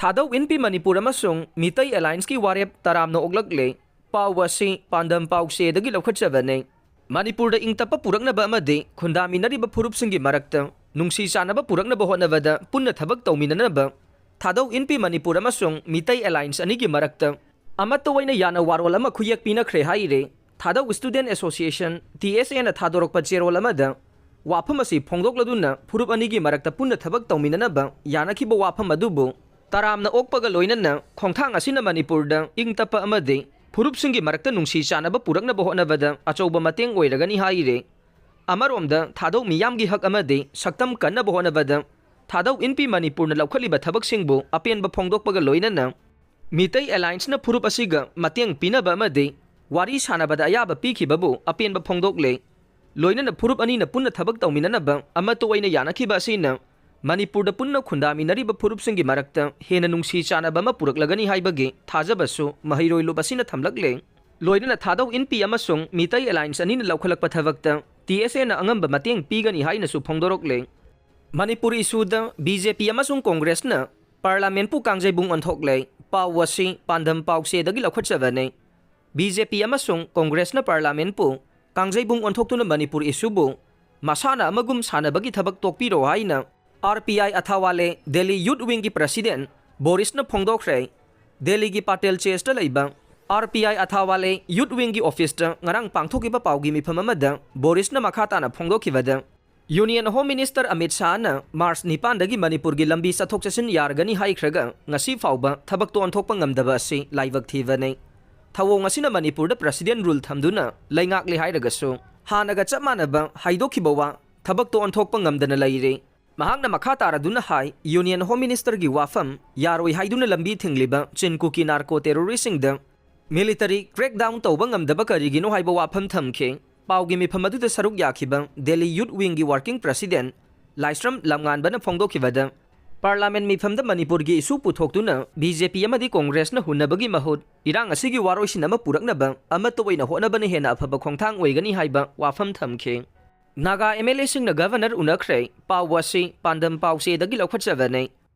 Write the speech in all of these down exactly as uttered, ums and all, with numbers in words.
ꯊꯥꯗꯧ ꯏꯟꯄꯤ ꯃꯅꯤꯄꯨꯔ ꯑꯃꯁꯨꯡ ꯃꯤꯇꯩ ꯑꯦꯂꯥꯏꯟꯁꯀꯤ ꯋꯥꯔꯦꯞ ꯇꯔꯥꯝꯅ ꯑꯣꯛꯂꯛꯂꯦ꯫ ꯄꯥꯎ ꯑꯁꯤ ꯄꯥꯟꯗꯝ ꯄꯥꯎꯆꯦꯗꯒꯤ ꯂꯧꯈꯠꯆꯕꯅꯤ꯫ ꯃꯅꯤꯄꯨꯔꯗ ꯏꯪ ꯇꯞꯄ ꯄꯨꯔꯛꯅꯕ ꯑꯃꯗꯤ ꯈꯨꯟꯗꯥꯃꯤꯟꯅꯔꯤꯕ ꯐꯨꯔꯨꯞꯁꯤꯡꯒꯤ ꯃꯔꯛꯇ ꯅꯨꯡꯁꯤ ꯆꯥꯟꯅꯕ ꯄꯨꯔꯛꯅꯕ ꯍꯣꯠꯅꯕꯗ ꯄꯨꯟꯅ ꯊꯕꯛ ꯇꯧꯃꯤꯟꯅꯅꯕ ꯊꯥꯗꯧ ꯏꯟꯄꯤ ꯃꯅꯤꯄꯨꯔ ꯑꯃꯁꯨꯡ ꯃꯤꯇꯩ ꯑꯦꯂꯥꯏꯟꯁ ꯑꯅꯤꯒꯤ ꯃꯔꯛꯇ ꯑꯃꯠꯇ ꯑꯣꯏꯅ ꯌꯥꯅ ꯋꯥꯔꯣꯜ ꯑꯃ ꯈꯨꯌꯦꯛ ꯄꯤꯅꯈ꯭ꯔꯦ ꯍꯥꯏꯔꯦ꯫ ꯊꯥꯗꯧ ꯁ꯭ꯇꯨꯗꯦꯟꯠ ꯑꯦꯁꯣꯁꯤꯌꯦꯁꯟ, ꯇꯤ ꯑꯦꯁ ꯑꯦꯅ ꯊꯥꯗꯣꯔꯛꯄ ꯆꯦꯔꯣꯜ ꯑꯃꯗ ꯋꯥꯐꯝ ꯑꯁꯤ ꯐꯣꯡꯗꯣꯛꯂꯗꯨꯅ ꯐꯨꯔꯨꯞ ꯑꯅꯤꯒꯤ ꯃꯔꯛꯇ ꯄꯨꯟꯅ ꯊꯕꯛ ꯇꯧꯃꯤꯟꯅꯅꯕ ꯌꯥꯅꯈꯤꯕ ꯋꯥꯐꯝ ꯑꯗꯨꯕꯨ ꯇꯔꯥꯝꯅ ꯑꯣꯛꯄꯒ ꯂꯣꯏꯅꯅ ꯈꯣꯡꯊꯥꯡ ꯑꯁꯤꯅ ꯃꯅꯤꯄꯨꯔꯗ ꯏꯪ ꯇꯞꯄ ꯑꯃꯗꯤ ꯐꯨꯔꯨꯞꯁꯤꯡꯒꯤ ꯃꯔꯛꯇ ꯅꯨꯡꯁꯤ ꯆꯥꯟꯅꯕ ꯄꯨꯔꯛꯅꯕ ꯍꯣꯠꯅꯕꯗ ꯑꯆꯧꯕ ꯃꯇꯦꯡ ꯑꯣꯏꯔꯒꯅꯤ ꯍꯥꯏꯔꯦ꯫ ꯑꯃꯔꯣꯝꯗ ꯊꯥꯗꯧ ꯃꯤꯌꯥꯝꯒꯤ ꯍꯛ ꯑꯃꯗꯤ ꯁꯛꯇꯝ ꯀꯟꯅꯕ ꯍꯣꯠꯅꯕꯗ ꯊꯥꯗꯧ ꯏꯟꯄꯤ ꯃꯅꯤꯄꯨꯔꯅ ꯂꯧꯈꯠꯂꯤꯕ ꯊꯕꯛꯁꯤꯡꯕꯨ ꯑꯄꯦꯟꯕ ꯐꯣꯡꯗꯣꯛꯄꯒ ꯂꯣꯏꯅꯅ ꯃꯤꯇꯩ ꯑꯦꯂꯥꯏꯟꯁꯅ ꯐꯨꯔꯨꯞ ꯑꯁꯤꯒ ꯃꯇꯦꯡ ꯄꯤꯅꯕ ꯑꯃꯗꯤ ꯋꯥꯔꯤ ꯁꯥꯅꯕꯗ ꯑꯌꯥꯕ ꯄꯤꯈꯤꯕꯕꯨ ꯑꯄꯦꯟꯕ ꯐꯣꯡꯗꯣꯛꯂꯦ꯫ ꯂꯣꯏꯅꯅ ꯐꯨꯔꯨꯞ ꯑꯅꯤꯅ ꯄꯨꯟꯅ ꯊꯕꯛ ꯇꯧꯃꯤꯟꯅꯅꯕ ꯑꯃꯠꯇ ꯑꯣꯏꯅ ꯌꯥꯅꯈꯤꯕ ꯑꯁꯤꯅ ꯃꯅꯤꯄꯨꯔꯗ ꯄꯨꯟꯅ ꯈꯨꯟꯗꯥꯃꯤꯟꯅꯔꯤꯕ ꯐꯨꯔꯨꯞꯁꯤꯡꯒꯤ ꯃꯔꯛꯇ ꯍꯦꯟꯅ ꯅꯨꯡꯁꯤ ꯆꯥꯟꯅꯕ ꯑꯃ ꯄꯨꯔꯛꯂꯒꯅꯤ ꯍꯥꯏꯕꯒꯤ ꯊꯥꯖꯕꯁꯨ ꯃꯍꯩꯔꯣꯏ ꯂꯨꯞ ꯑꯁꯤꯅ ꯊꯝꯂꯛꯂꯦ꯫ ꯂꯣꯏꯅꯅ ꯊꯥꯗꯧ ꯏꯟꯄꯤ ꯑꯃꯁꯨꯡ ꯃꯤꯇꯩ ꯑꯦꯂꯥꯏꯟꯁ ꯑꯅꯤꯅ ꯂꯧꯈꯠꯂꯛꯄ ꯊꯕꯛꯇ ꯇꯤ ꯑꯦꯁ ꯑꯦꯅ ꯑꯉꯝꯕ ꯃꯇꯦꯡ ꯄꯤꯒꯅꯤ ꯍꯥꯏꯅꯁꯨ ꯐꯣꯡꯗꯣꯔꯛꯂꯦ꯫ ꯃꯅꯤꯄꯨꯔ ꯏꯁꯨꯗ ꯕꯤ ꯖꯦ ꯄꯤ ꯑꯃꯁꯨꯡ ꯀꯣꯡꯒ꯭ꯔꯦꯁꯅ ꯄꯥꯔꯂꯥꯃꯦꯟꯠꯄꯨ ꯀꯥꯡꯖꯩꯕꯨꯡ ꯑꯣꯟꯊꯣꯛꯂꯦ꯫ ꯄꯥꯎ ꯑꯁꯤ ꯄꯥꯟꯗꯝ ꯄꯥꯎꯆꯦꯗꯒꯤ ꯂꯧꯈꯠꯆꯕꯅꯤ꯫ ꯕꯤ ꯖꯦ ꯄꯤ ꯑꯃꯁꯨꯡ ꯀꯣꯡꯒ꯭ꯔꯦꯁꯅ ꯄꯥꯔꯂꯥꯃꯦꯟꯠꯄꯨ ꯀꯥꯡꯖꯩꯕꯨꯡ ꯑꯣꯟꯊꯣꯛꯇꯨꯅ ꯃꯅꯤꯄꯨꯔ ꯏꯁꯨꯕꯨ ꯃꯁꯥꯅ ꯑꯃꯒꯨꯝ ꯁꯥꯟꯅꯕꯒꯤ ꯊꯕꯛ ꯇꯣꯛꯄꯤꯔꯣ ꯍꯥꯏꯅ ꯑꯥꯔ ꯄꯤ ꯑꯥꯏ ꯑꯊꯥꯋꯥꯂꯦ, ꯗꯦꯜꯂꯤ ꯌꯨꯠ ꯋꯤꯡꯒꯤ ꯄ꯭ꯔꯁꯤꯗꯦꯟꯠ ꯕꯣꯔꯤꯁꯅ ꯐꯣꯡꯗꯣꯛꯈ꯭ꯔꯦ꯫ ꯗꯦꯜꯂꯤꯒꯤ ꯄꯥꯇꯦꯜ ꯆꯦꯁꯇ ꯂꯩꯕ ꯑꯥꯔ ꯄꯤ ꯑꯥꯏ ꯑꯊꯥꯋꯥꯂꯦ ꯌꯨꯠ ꯋꯤꯡꯒꯤ ꯑꯣꯐꯤꯁꯇ ꯉꯔꯥꯡ ꯄꯥꯡꯊꯣꯛꯈꯤꯕ ꯄꯥꯎꯒꯤ ꯃꯤꯐꯝ ꯑꯃꯗ ꯕꯣꯔꯤꯁꯅ ꯃꯈꯥ ꯇꯥꯅ ꯐꯣꯡꯗꯣꯛꯈꯤꯕꯗ, ꯌꯨꯅꯤꯌꯟ ꯍꯣꯝ ꯃꯤꯅꯤꯁꯇꯔ ꯑꯃꯤꯠ ꯁꯥꯍꯅ ꯃꯥꯔꯆ ꯅꯤꯄꯥꯟꯗꯒꯤ ꯃꯅꯤꯄꯨꯔꯒꯤ ꯂꯝꯕꯤ ꯆꯠꯊꯣꯛ ꯆꯠꯁꯤꯟ ꯌꯥꯔꯒꯅꯤ ꯍꯥꯏꯈ꯭ꯔꯒ ꯉꯁꯤ ꯐꯥꯎꯕ ꯊꯕꯛꯇꯣ ꯑꯣꯟꯊꯣꯛꯄ ꯉꯝꯗꯕ ꯑꯁꯤ ꯂꯥꯏꯕꯛ ꯊꯤꯕꯅꯤ꯫ ꯊꯧꯑꯣꯡ ꯑꯁꯤꯅ ꯃꯅꯤꯄꯨꯔꯗ ꯄ꯭ꯔꯁꯤꯗꯦꯟꯠ ꯔꯨꯜ ꯊꯝꯗꯨꯅ ꯂꯩꯉꯥꯛꯂꯦ ꯍꯥꯏꯔꯒꯁꯨ ꯍꯥꯟꯅꯒ ꯆꯞ ꯃꯥꯟꯅꯕ ꯍꯥꯏꯗꯣꯛꯈꯤꯕ ꯋꯥ ꯊꯕꯛꯇꯣ ꯑꯣꯟꯊꯣꯛꯄ ꯉꯝꯗꯅ ꯂꯩꯔꯦ꯫ ꯃꯍꯥꯛꯅ ꯃꯈꯥ ꯇꯥꯔꯗꯨꯅ ꯍꯥꯏ, ꯌꯨꯅꯤꯌꯟ ꯍꯣꯝ ꯃꯤꯅꯤꯁꯇꯔꯒꯤ ꯋꯥꯐꯝ ꯌꯥꯔꯣꯏ ꯍꯥꯏꯗꯨꯅ ꯂꯝꯕꯤ ꯊꯤꯡꯂꯤꯕ ꯆꯤꯟ ꯀꯨꯀꯤ ꯅꯥꯔꯀꯣ ꯇꯦꯔꯣꯔꯤꯁꯁꯤꯡꯗ ꯃꯤꯂꯤꯇꯔꯤ ꯀ꯭ꯔꯦꯛꯗꯥꯎꯟ ꯇꯧꯕ ꯉꯝꯗꯕ ꯀꯔꯤꯒꯤꯅꯣ ꯍꯥꯏꯕ ꯋꯥꯐꯝ ꯊꯝꯈꯤ꯫ ꯄꯥꯎꯒꯤ ꯃꯤꯐꯝ ꯑꯗꯨꯗ ꯁꯔꯨꯛ ꯌꯥꯈꯤꯕ ꯗꯦꯜꯂꯤ ꯌꯨꯠ ꯋꯤꯡꯒꯤ ꯋꯥꯔꯀꯤꯡ ꯄ꯭ꯔꯁꯤꯗꯦꯟꯠ ꯂꯥꯏꯁ꯭ꯔꯝ ꯂꯝꯉꯥꯟꯕꯅ ꯐꯣꯡꯗꯣꯛꯈꯤꯕꯗ, ꯄꯥꯔꯂꯥꯃꯦꯟꯠ ꯃꯤꯐꯝꯗ ꯃꯅꯤꯄꯨꯔꯒꯤ ꯏꯁꯨ ꯄꯨꯊꯣꯛꯇꯨꯅ ꯕꯤ ꯖꯦ ꯄꯤ ꯑꯃꯗꯤ ꯀꯣꯡꯒ꯭ꯔꯦꯁꯅ ꯍꯨꯟꯅꯕꯒꯤ ꯃꯍꯨꯠ ꯏꯔꯥꯡ ꯑꯁꯤꯒꯤ ꯋꯥꯔꯣꯏꯁꯤꯟ ꯑꯃ ꯄꯨꯔꯛꯅꯕ ꯑꯃꯠꯇ ꯑꯣꯏꯅ ꯍꯣꯠꯅꯕꯅ ꯍꯦꯟꯅ ꯑꯐꯕ ꯈꯣꯡꯊꯥꯡ ꯑꯣꯏꯒꯅꯤ ꯍꯥꯏꯕ ꯋꯥꯐꯝ ꯊꯝꯈꯤ꯫ ꯅꯥꯒꯥ ꯑꯦꯝ ꯑꯦꯜ ꯑꯦꯁꯤꯡꯅ ꯒꯚꯔꯅꯔ ꯎꯅꯈ꯭ꯔꯦ꯫ ꯄꯥꯎ ꯑꯁꯤ ꯄꯥꯟꯗꯝ ꯄꯥꯎꯆꯦꯗꯒꯤ ꯂꯧꯈꯠꯆꯕꯅꯤ꯫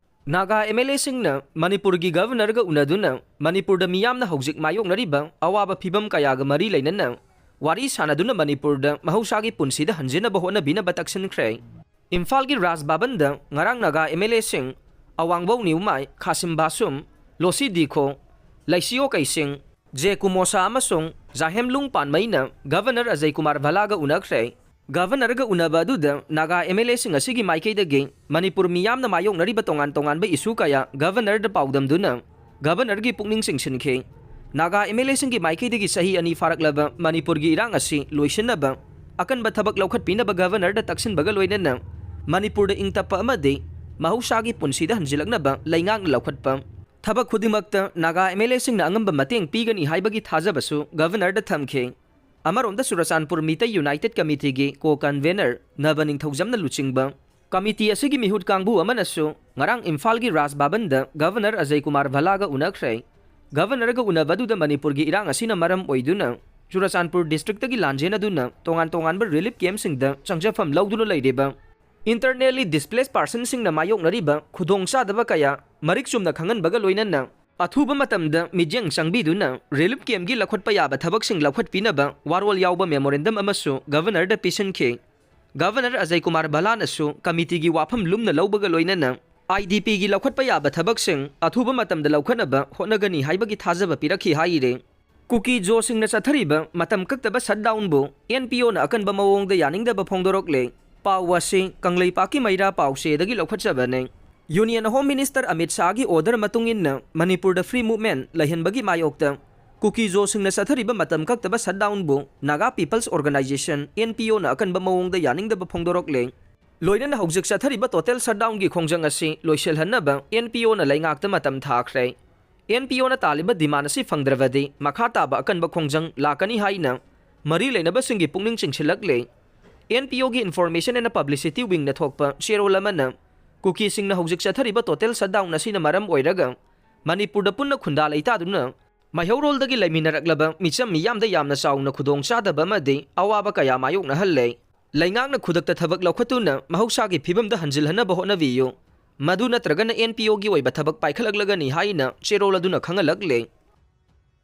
ꯅꯥꯒꯥ ꯑꯦꯝ ꯑꯦꯜ ꯑꯦꯁꯤꯡꯅ ꯃꯅꯤꯄꯨꯔꯒꯤ ꯒꯕꯔꯅꯔꯒ ꯎꯅꯗꯨꯅ ꯃꯅꯤꯄꯨꯔꯗ ꯃꯤꯌꯥꯝꯅ ꯍꯧꯖꯤꯛ ꯃꯥꯌꯣꯛꯅꯔꯤꯕ ꯑꯋꯥꯕ ꯐꯤꯕꯝ ꯀꯌꯥꯒ ꯃꯔꯤ ꯂꯩꯅꯅ ꯋꯥꯔꯤ ꯁꯥꯟꯅꯗꯨꯅ ꯃꯅꯤꯄꯨꯔꯗ ꯃꯍꯧꯁꯥꯒꯤ ꯄꯨꯟꯁꯤꯗ ꯍꯟꯖꯤꯟꯅꯕ ꯍꯣꯠꯅꯕꯤꯅꯕ ꯇꯛꯁꯤꯟꯈ꯭ꯔꯦ꯫ ꯏꯝꯐꯥꯜꯒꯤ ꯔꯥꯖ ꯚꯕꯟꯗ ꯉꯔꯥꯡ ꯅꯥꯒꯥ ꯑꯦꯝ ꯑꯦꯜ ꯑꯦꯁꯤꯡ ꯑꯋꯥꯡꯕꯧ ꯅ꯭ꯌꯨꯃꯥꯏ, ꯈꯥꯁꯤꯝ ꯕꯥꯁꯨꯝ, ꯂꯣꯁꯤ ꯗꯤꯈꯣ, ꯂꯩꯁꯤꯌꯣ ꯀꯩꯁꯤꯡ, ꯖꯦ ꯀꯨꯃꯣꯁꯥ ꯑꯃꯁꯨꯡ ꯖꯥꯍꯦꯝꯂꯨꯡ ꯄꯥꯟꯃꯩꯅ ꯒꯕꯔꯅꯔ ꯑꯖꯌ ꯀꯨꯃꯥꯔ ꯚꯂꯥꯒ ꯎꯅꯈ꯭ꯔꯦ꯫ ꯒꯕꯔꯅꯔꯒ ꯎꯅꯕ ꯑꯗꯨꯗ ꯅꯥꯒꯥ ꯑꯦꯝ ꯑꯦꯜ ꯑꯦꯁꯤꯡ ꯑꯁꯤꯒꯤ ꯃꯥꯏꯀꯩꯗꯒꯤ ꯃꯅꯤꯄꯨꯔ ꯃꯤꯌꯥꯝꯅ ꯃꯥꯌꯣꯛꯅꯔꯤꯕ ꯇꯣꯉꯥꯟ ꯇꯣꯉꯥꯟꯕ ꯏꯁꯨ ꯀꯌꯥ ꯒꯕꯔꯅꯔꯗ ꯄꯥꯎꯗꯝꯗꯨꯅ ꯒꯕꯔꯅꯔꯒꯤ ꯄꯨꯛꯅꯤꯡ ꯆꯤꯡꯁꯤꯟꯈꯤ꯫ ꯅꯥꯒꯥ ꯑꯦꯝ ꯑꯦꯜ ꯑꯦꯁꯤꯡꯒꯤ ꯃꯥꯏꯀꯩꯗꯒꯤ ꯆꯍꯤ ꯑꯅꯤ ꯐꯥꯔꯛꯂꯕ ꯃꯅꯤꯄꯨꯔꯒꯤ ꯏꯔꯥꯡ ꯑꯁꯤ ꯂꯣꯏꯁꯤꯟꯅꯕ ꯑꯀꯟꯕ ꯊꯕꯛ ꯂꯧꯈꯠꯄꯤꯅꯕ ꯒꯕꯔꯅꯔꯗ ꯇꯛꯁꯤꯟꯕꯒ ꯂꯣꯏꯅꯅ ꯃꯅꯤꯄꯨꯔꯗ ꯏꯪ ꯇꯞꯄ ꯑꯃꯗꯤ ꯃꯍꯧꯁꯥꯒꯤ ꯄꯨꯟꯁꯤꯗ ꯍꯟꯖꯤꯜꯂꯛꯅꯕ ꯂꯩꯉꯥꯛꯅ ꯂꯧꯈꯠꯄ ꯊꯕꯛ ꯈꯨꯗꯤꯡꯃꯛꯇ ꯅꯥꯒꯥ ꯑꯦꯝ ꯑꯦꯜ ꯑꯦꯁꯤꯡꯅ ꯑꯉꯝꯕ ꯃꯇꯦꯡ ꯄꯤꯒꯅꯤ ꯍꯥꯏꯕꯒꯤ ꯊꯥꯖꯕꯁꯨ ꯒꯕꯔꯅꯔꯗ ꯊꯝꯈꯤ꯫ ꯑꯃꯔꯣꯝꯗ ꯆꯨꯔꯆꯥꯟꯄꯨꯔ ꯃꯤꯇꯩ ꯌꯨꯅꯥꯏꯇꯦꯗ ꯀꯃꯤꯇꯤꯒꯤ ꯀꯣ ꯀꯟꯚꯦꯅꯔ ꯅꯕ ꯅꯤꯡꯊꯧꯖꯝꯅ ꯂꯨꯆꯤꯡꯕ ꯀꯃꯤꯇꯤ ꯑꯁꯤꯒꯤ ꯃꯤꯍꯨꯠ ꯀꯥꯡꯕꯨ ꯑꯃꯅꯁꯨ ꯉꯔꯥꯡ ꯏꯝꯐꯥꯜꯒꯤ ꯔꯥꯖ ꯚꯕꯟꯗ ꯒꯕꯔꯅꯔ ꯑꯖꯌ ꯀꯨꯃꯥꯔ ꯚꯂꯥꯒ ꯎꯅꯈ꯭ꯔꯦ꯫ ꯒꯕꯔꯅꯔꯒ ꯎꯅꯕꯗꯨꯗ ꯃꯅꯤꯄꯨꯔꯒꯤ ꯏꯔꯥꯡ ꯑꯁꯤꯅ ꯃꯔꯝ ꯑꯣꯏꯗꯨꯅ ꯆꯨꯔꯆꯥꯟꯄꯨꯔ ꯗꯤꯁꯇ꯭ꯔꯤꯛꯇꯒꯤ ꯂꯥꯟꯖꯦꯟꯅꯗꯨꯅ ꯇꯣꯉꯥꯟ ꯇꯣꯉꯥꯟꯕ ꯔꯤꯂꯤꯐ ꯀꯦꯝꯞꯁꯤꯡꯗ ꯆꯪꯖꯐꯝ ꯂꯧꯗꯨꯅ ꯂꯩꯔꯤꯕ internally displaced personꯁꯤꯡꯅ ꯃꯥꯌꯣꯛꯅꯔꯤꯕ ꯈꯨꯗꯣꯡꯆꯥꯗꯕ ꯀꯌꯥ ꯃꯔꯤꯛ ꯆꯨꯝꯅ ꯈꯪꯍꯟꯕꯒ ꯂꯣꯏꯅꯅ ꯑꯊꯨꯕ ꯃꯇꯝꯗ ꯃꯤꯠꯌꯦꯡ ꯆꯪꯕꯤꯗꯨꯅ ꯔꯤꯂꯤꯐ ꯀꯦꯝꯞꯀꯤ ꯂꯧꯈꯠꯄ ꯌꯥꯕ ꯊꯕꯛꯁꯤꯡ ꯂꯧꯈꯠꯄꯤꯅꯕ ꯋꯥꯔꯣꯜ ꯌꯥꯎꯕ ꯃꯦꯃꯣꯔꯦꯟꯗꯝ ꯑꯃꯁꯨ ꯒꯕꯔꯅꯔꯗ ꯄꯤꯁꯤꯟꯈꯤ꯫ ꯒꯕꯔꯅꯔ ꯑꯖꯌ ꯀꯨꯃꯥꯔ ꯚꯂꯥꯅꯁꯨ ꯀꯃꯤꯇꯤꯒꯤ ꯋꯥꯐꯝ ꯂꯨꯝꯅ ꯂꯧꯕꯒ ꯂꯣꯏꯅꯅ ꯑꯥꯏ ꯗꯤ ꯄꯤꯒꯤ ꯂꯧꯈꯠꯄ ꯌꯥꯕ ꯊꯕꯛꯁꯤꯡ ꯑꯊꯨꯕ ꯃꯇꯝꯗ ꯂꯧꯈꯠꯅꯕ ꯍꯣꯠꯅꯒꯅꯤ ꯍꯥꯏꯕꯒꯤ ꯊꯥꯖꯕ ꯄꯤꯔꯛꯈꯤ ꯍꯥꯏꯔꯤ꯫ ꯀꯨꯀꯤ ꯖꯣꯁꯤꯡꯅ ꯆꯠꯊꯔꯤꯕ ꯃꯇꯝ ꯀꯛꯇꯕ ꯁꯠꯗꯥꯎꯟꯕꯨ ꯑꯦꯟ ꯄꯤ ꯑꯣꯅ ꯑꯀꯟꯕ ꯃꯑꯣꯡꯗ ꯌꯥꯅꯤꯡꯗꯕ ꯐꯣꯡꯗꯣꯔꯛꯂꯦ꯫ ꯄꯥꯎ ꯑꯁꯤ ꯀꯪꯂꯩꯄꯥꯛꯀꯤ ꯃꯩꯔꯥ ꯄꯥꯎꯆꯦꯗꯒꯤ ꯂꯧꯈꯠꯆꯕꯅꯤ꯫ ꯌꯨꯅꯤꯌꯟ ꯍꯣꯝ ꯃꯤꯅꯤꯁꯇꯔ ꯑꯃꯤꯠ ꯁꯥꯍꯒꯤ ꯑꯣꯔꯗꯔ ꯃꯇꯨꯡ ꯏꯟꯅ ꯃꯅꯤꯄꯨꯔꯗ ꯐ꯭ꯔꯤ ꯃꯨꯚꯃꯦꯟꯠ ꯂꯩꯍꯟꯕꯒꯤ ꯃꯥꯌꯣꯛꯇ ꯀꯨꯀꯤ ꯖꯣꯁꯤꯡꯅ ꯆꯠꯊꯔꯤꯕ ꯃꯇꯝ ꯀꯛꯇꯕ ꯁꯠꯗꯥꯎꯟꯕꯨ Naga people's organization, N P ꯑꯣꯅ ꯑꯀꯟꯕ ꯃꯑꯣꯡꯗ ꯌꯥꯅꯤꯡꯗꯕ ꯐꯣꯡꯗꯣꯔꯛꯂꯦ꯫ ꯂꯣꯏꯅꯅ ꯍꯧꯖꯤꯛ ꯆꯠꯊꯔꯤꯕ ꯇꯣꯇꯦꯜ ꯁꯠꯗꯥꯎꯟꯒꯤ ꯈꯣꯡꯖꯪ ꯑꯁꯤ ꯂꯣꯏꯁꯤꯜꯍꯟꯅꯕ ꯑꯦꯟ ꯄꯤ ꯑꯣꯅ ꯂꯩꯉꯥꯛꯇ ꯃꯇꯝ ꯊꯥꯈ꯭ꯔꯦ꯫ ꯑꯦꯟ ꯄꯤ ꯑꯣꯅ ꯇꯥꯜꯂꯤꯕ ꯗꯤꯃꯥꯟ ꯑꯁꯤ ꯐꯪꯗ꯭ꯔꯕꯗꯤ ꯃꯈꯥ ꯇꯥꯕ ꯑꯀꯟꯕ ꯈꯣꯡꯖꯪ ꯂꯥꯛꯀꯅꯤ ꯍꯥꯏꯅ ꯃꯔꯤ ꯂꯩꯅꯕꯁꯤꯡꯒꯤ ꯄꯨꯛꯅꯤꯡ ꯆꯤꯡꯁꯤꯜꯂꯛꯂꯦ꯫ ꯑꯦꯟ ꯄꯤ ꯑꯣꯒꯤ Information and Publicity Wingꯅ ꯊꯣꯛꯄ ꯆꯦꯔꯣꯜ ꯑꯃꯅ ꯀꯨꯀꯤꯁꯤꯡꯅ ꯍꯧꯖꯤꯛ ꯆꯠꯊꯔꯤꯕ ꯇꯣꯇꯦꯜ ꯁꯠꯗꯥꯎꯟ ꯑꯁꯤꯅ ꯃꯔꯝ ꯑꯣꯏꯔꯒ ꯃꯅꯤꯄꯨꯔꯗ ꯄꯨꯟꯅ ꯈꯨꯟꯗꯥ ꯂꯩꯇꯥꯗꯨꯅ ꯃꯩꯍꯧꯔꯣꯜꯗꯒꯤ ꯂꯩꯃꯤꯟꯅꯔꯛꯂꯕ ꯃꯤꯆꯝ ꯃꯤꯌꯥꯝꯗ ꯌꯥꯝꯅ ꯆꯥꯎꯅ ꯈꯨꯗꯣꯡꯆꯥꯗꯕ ꯑꯃꯗꯤ ꯑꯋꯥꯕ ꯀꯌꯥ ꯃꯥꯌꯣꯛꯅꯍꯜꯂꯦ꯫ ꯂꯩꯉꯥꯛꯅ ꯈꯨꯗꯛꯇ ꯊꯕꯛ ꯂꯧꯈꯠꯇꯨꯅ ꯃꯍꯧꯁꯥꯒꯤ ꯐꯤꯕꯝꯗ ꯍꯟꯖꯤꯜꯍꯟꯅꯕ ꯍꯣꯠꯅꯕꯤꯌꯨ꯫ ꯃꯗꯨ ꯅꯠꯇ꯭ꯔꯒꯅ ꯑꯦꯟ ꯄꯤ ꯑꯣꯒꯤ ꯑꯣꯏꯕ ꯊꯕꯛ ꯄꯥꯏꯈꯠꯂꯛꯂꯒꯅꯤ ꯍꯥꯏꯅ ꯆꯦꯔꯣꯜ ꯑꯗꯨꯅ ꯈꯪꯍꯜꯂꯛꯂꯦ꯫